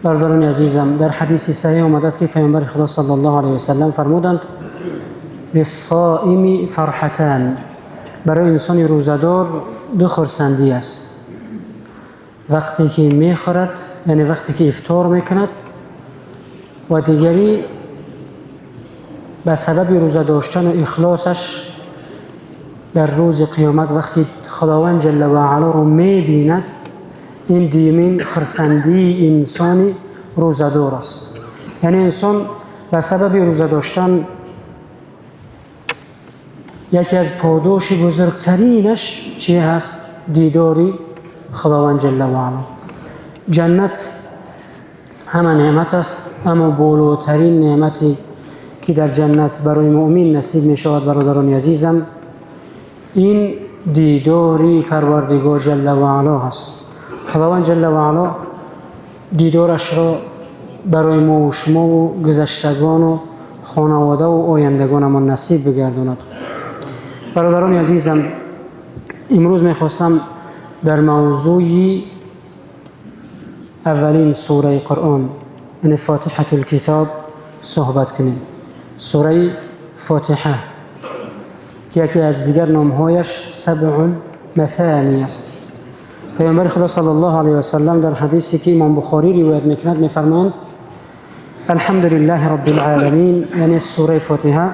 Бародарони азизам, дар ҳадиси саҳеҳ омадааст, ки паёмбари Худо саллаллоҳу алайҳи васаллам фармуданд: лиссоими фарҳатан, барои инсони рӯзадор ду хурсандӣ аст. Вақте ки мехӯрад, яъне вақте ки ифтор мекунад, ва дигаре ба сабаби рӯза доштан ва ихлосаш дар рӯзи қиёмат вақте Худованд ҷалла ва ало ро мебинад, ин дуюмин хурсандии инсони рӯзадор аст. Яъне инсон ба сабаби рӯза доштан яке аз подоши бузургтаринаш чӣ ҳаст? Дидори Худованд ҷалла ва ало. Ҷаннат ҳама неъмат аст, аммо болотарин неъмате ки дар ҷаннат барои муъмин насиб мешавад, бародарони азизам, ин дидори Парвардигор ҷалла ва ало ҳаст. Худованд ҷалла ва ало дидорашро барои мо ва шумо ва гузаштагон ва хонавода ва ояндагонамон насиб бигардонад. Бародарони азизам, имрӯз мехостам дар мавзӯи аввалин сураи Қуръон, яъне Фотиҳатул Китоб, суҳбат кунем. Сураи Фотиҳа, ки яке аз дигар номҳояш Сабъул Масонӣ аст. Паёмбари Худо саллаллоҳу алайҳи васаллам дар ҳадисе ки имом Бухорӣ ривоят мекунад мефармоянд: الحمد لله رب العالمين, яъне сураи Фотиҳа,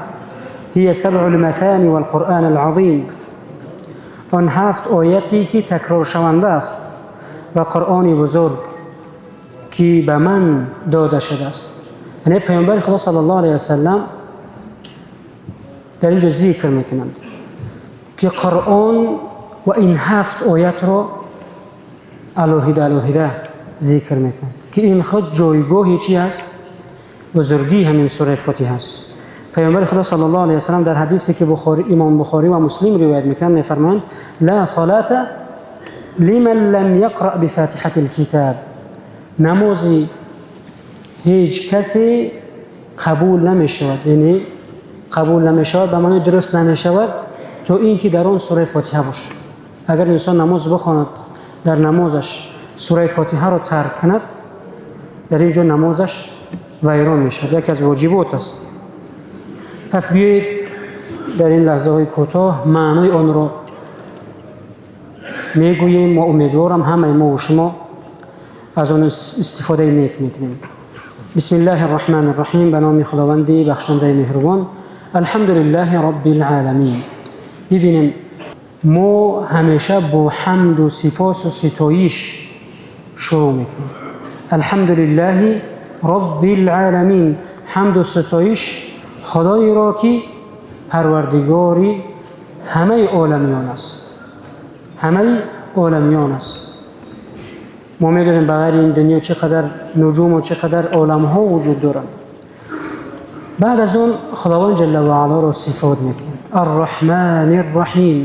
هي سبع المثاني والقرآن العظيم, он ҳафт ояте ки такроршаванда аст ва Қуръони бузург ки ба ман дода шудааст. Яъне паёмбари Худо саллаллоҳу алайҳи васаллам дар инҷо зикр мекунанд, ки Қуръон ва ин ҳафт оятро алоҳида алоҳида зикр мекунанд, ки ин худ ҷойгоҳи чӣ аст? Бузургии ҳамин сураи Фотиҳа аст. Паёмбари Худо саллаллоҳу алайҳи васаллам дар ҳадисе ки Бухорӣ, имом Бухорӣ ва Муслим ривоят мекунанд, мефармоянд: لا صلاة لمن لم يقرأ بفاتحة الكتاب, намози ҳеҷ касе қабул намешавад, яъне қабул намешавад ба маънои дуруст намешавад, то ин ки дар он сураи Фотиҳа бошад. Агар инсон намоз бихонад, дар намозаш сураи Фотиҳаро тарк кунад, дар ин ҷо намозаш вайрон мешавад, яке аз воҷибот аст. Пас биёед дар ин лаҳзаҳои кӯтоҳ маънои онро мегӯем ва умедворам, ҳамаи мо ва шумо аз он истифодаи нек мекунем. بسم الله الرحمن الرحيم, ба номи Худованди бахшандаи меҳрубон. الحمد لله رب العالمين. Бибинем, мо ҳамеша бо ҳамду сипосу ситоиш шурӯъ мекунем. الحمد لله رب العالمين, ҳамду ситоиш Худоеро, ки парвардигори ҳамаи оламиён аст, ҳамаи оламиён аст. Мо медонем, ба ғайри ин дунё чӣ қадар нуҷуму чӣ қадар оламҳо вуҷуд доранд. Баъд аз он Худованд ҷалла ва алоро сифот мекунем: الرحمن الرحيم.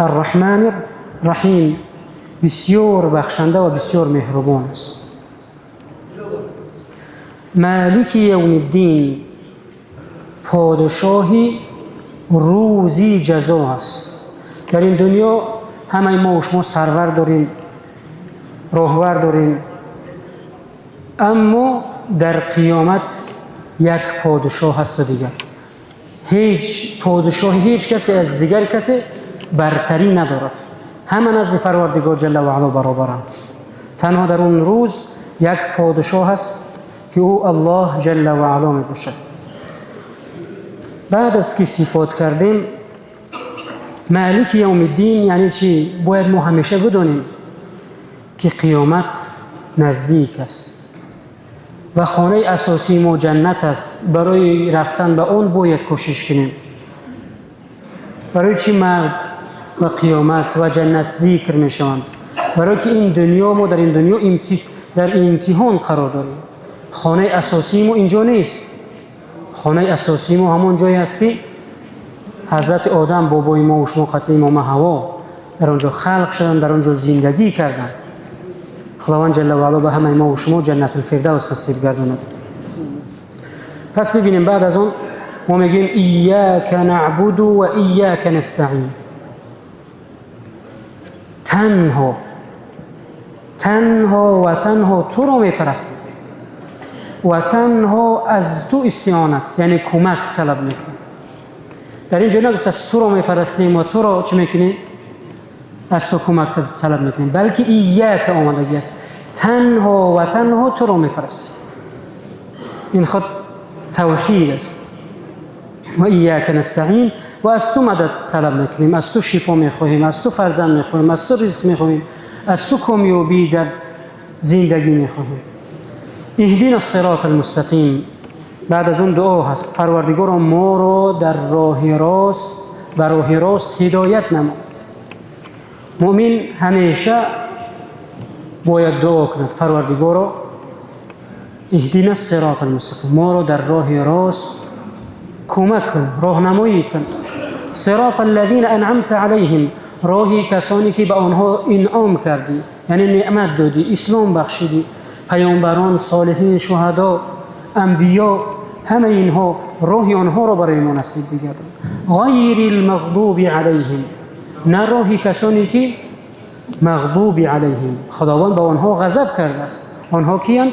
الرحمن الرحيم, бисёр бахшанда ва бисёр меҳрубон аст. مالك يوم الدين, подшоҳи рӯзи ҷазо аст. Дар ин дунё ҳамаи мо ва шумо сарвар дорем, роҳбар дорем, аммо дар қиёмат як подшоҳ ҳасту дигар ҳеҷ подшоҳи ҳеҷ касе аз дигар касе бартарӣ надорад. Ҳама назди Парвардигор ҷалла ва ало баробаранд. Танҳо дар он рӯз як подшоҳ аст, ки ӯ Аллоҳ ҷалла ва ало мебошад. Баъд аз ки сифот кардем, مالك يوم الدين яъне чӣ? Бояд мо ҳамеша бидонем, ки қиёмат наздик аст ва хонаи асосии мо ҷаннат аст. Барои рафтан ба он бояд кӯшиш кунем. Барои чӣ марг ва қиёмат ва ҷаннат зикр мешаванд? Барои ки ин дунё, мо дар ин дунё дар имтиҳон қарор дорем. Хонаи асосии мо инҷо нест. Хонаи асосии мо ҳамон ҷое аст, ки ҳазрати Одам, бобои мо шумо, қатъи имома Ҳаво дар он ҷо халқ шуданд, дар он ҷо зиндагӣ карданд. Худованд ҷалла ва ало ба ҳамаи мо шумо Ҷаннатулфирдавс насиб гардонад. Пас бибинем, баъд аз он мо мегӯем: إياك نعبد وإياك نستعين. Танҳо танҳо ва танҳо туро мепарастем ва танҳо аз ту истионат, яъне кӯмак талаб мекунем. Дар ин ҷо нагуфтааст туро мепарастем ва туро чӣ мекунем, аз ту кӯмак талаб мекунем, балки إياك омадагӣ аст, танҳо ва танҳо туро мепарастем. Ин худ тавҳид аст. وإياك نستعين ва аз ту мадад талаб мекунем, аз ту шифо мехоҳем, аз ту фарзанд мехоҳем, аз ту ризқ мехоҳем, аз ту комёбӣ дар зиндагӣ мехоҳем. اهدنا الصراط المستقيم. Баъд аз он дуо ҳаст: Парвардигоро, моро дар роҳи рост, ба роҳи рост ҳидоят намо. Муъмин ҳамеша бояд дуо кунад: Парвардигоро, اهدنا الصراط المستقيم, моро дар роҳи рост кӯмак кун, роҳнамоӣ кун. صراط الذين أنعمت عليهم, роҳи касоне ки ба онҳо инъом кардӣ, яъне неъмат додӣ, ислом бахшидӣ, паёмбарон, солиҳин, шуҳадо, анбиё, ҳамаи инҳо, роҳи онҳоро барои мо насиб бигардон. غير المغضوب عليهم, на роҳи касоне ки مغضوب عليهم, худованд ба онҳо ғазаб кардааст. Онҳо киянд?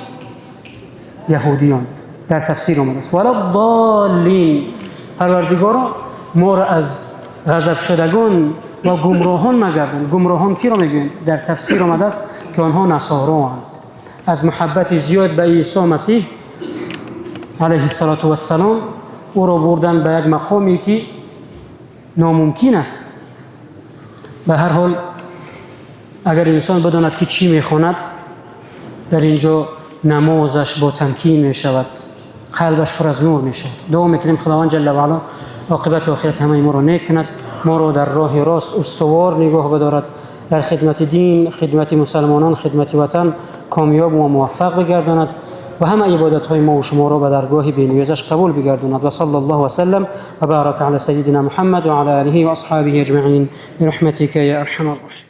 Яҳудиён, дар тафсир омадааст. ولا الضالين, парвардигоро, моро аз ғазабшудагон ва гумроҳон магардон. Гумроҳон киро мегӯянд? Дар тафсир омадааст, ки онҳо насороанд. Аз муҳаббати зиёд ба Исо Масеҳ عليه الصلاة والسلام ӯро бурданд ба як мақоме, ки номумкин аст. Ба ҳар ҳол, агар инсон бидонад, ки чӣ мехонад, дар ин ҷо намозаш бо тамкин мешавад, қалбаш пур аз нур мешавад. Дуо мекунем, Худованд جل وعلا оқибату охирати ҳамаи моро нек кунад, моро дар роҳи рост устувор нигоҳ бидорад, дар хидмати дин, хидмати мусалмонон, хидмати ватан комёб ва муваффақ бигардонад ва ҳама ибодатҳои мо ва шуморо ба даргоҳи бениёзаш қабул бигардонад. وصلى الله وسلم وبارك على سيدنا محمد وعلى آله وأصحابه أجمعين برحمتك يا أرحم الراحمين.